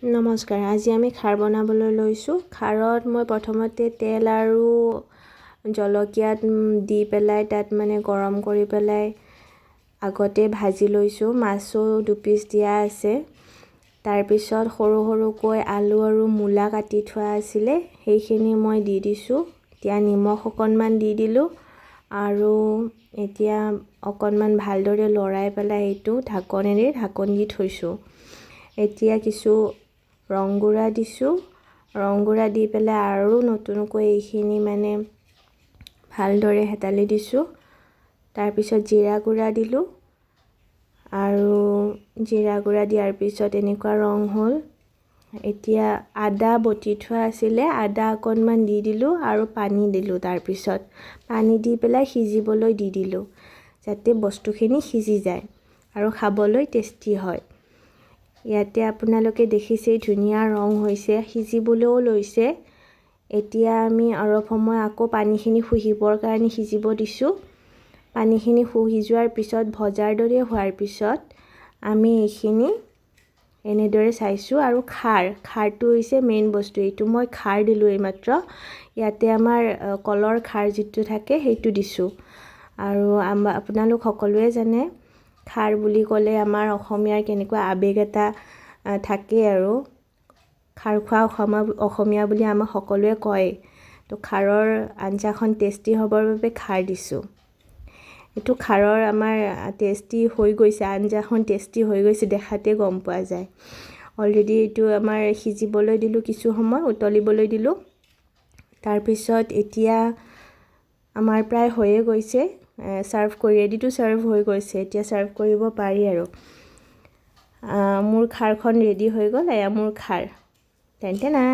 নমস্কাৰ, আজি আমি খাৰ বনাবলৈ লৈছোঁ। খাৰত মই প্ৰথমতে তেল আৰু জলকীয়া দি পেলাই তাত মানে গৰম কৰি পেলাই আগতে ভাজি লৈছোঁ। মাছো দুপিচ দিয়া আছে। তাৰপিছত সৰু সৰুকৈ আলু আৰু মূলা কাটি থোৱা আছিলে, সেইখিনি মই দি দিছোঁ। এতিয়া নিমখ অকণমান দি দিলোঁ আৰু এতিয়া অকণমান ভালদৰে লৰাই পেলাই এইটো ঢাকনেৰে ঢাকন দি থৈছোঁ। এতিয়া কিছু ৰং গুড়া দিছোঁ। ৰং গুড়া দি পেলাই আৰু নতুনকৈ এইখিনি মানে ভালদৰে হেতালি দিছোঁ। তাৰপিছত জিৰা গুড়া দিলোঁ আৰু জিৰা গুড়া দিয়াৰ পিছত এনেকুৱা ৰং হ'ল। এতিয়া আদা বটি থোৱা আছিলে, আদা অকণমান দি দিলোঁ আৰু পানী দিলোঁ। তাৰপিছত পানী দি পেলাই সিজিবলৈ দি দিলোঁ, যাতে বস্তুখিনি সিজি যায় আৰু খাবলৈ টেষ্টি হয়। ইয়াতে আপোনালোকে দেখিছেই, ধুনীয়া ৰং হৈছে, সিজিবলৈও লৈছে। এতিয়া আমি অলপ সময় আকৌ পানীখিনি শুহিবৰ কাৰণে সিজিব দিছোঁ। পানীখিনি শুহি যোৱাৰ পিছত, ভজাৰ দৰে হোৱাৰ পিছত আমি এইখিনি এনেদৰে চাইছোঁ। আৰু খাৰটো হৈছে মেইন বস্তু। এইটো মই খাৰ দিলোঁ এইমাত্ৰ। ইয়াতে আমাৰ কলৰ খাৰ যিটো থাকে, সেইটো দিছোঁ। আৰু আপোনালোক সকলোৱে জানে, খাৰ বুলি ক'লে আমাৰ অসমীয়াৰ কেনেকুৱা আৱেগ এটা থাকে আৰু খাৰ খোৱা অসমীয়া বুলি আমাক সকলোৱে কয়। তো খাৰৰ আঞ্জাখন টেষ্টি হ'বৰ বাবে খাৰ দিছোঁ। এইটো খাৰৰ আমাৰ টেষ্টি হৈ গৈছে, আঞ্জাখন টেষ্টি হৈ গৈছে, দেখাতে গম পোৱা যায়। অলৰেডি এইটো আমাৰ সিজিবলৈ দিলোঁ, কিছু সময় উতলিবলৈ দিলোঁ। তাৰপিছত এতিয়া আমাৰ প্ৰায় হৈয়ে গৈছে। ছাৰ্ভ কৰি, ৰেডি টু ছাৰ্ভ হৈ গৈছে। এতিয়া ছাৰ্ভ কৰিব পাৰি। আৰু মোৰ খাৰখন ৰেডি হৈ গ'ল। এয়া মোৰ খাৰ। টেনটেনা।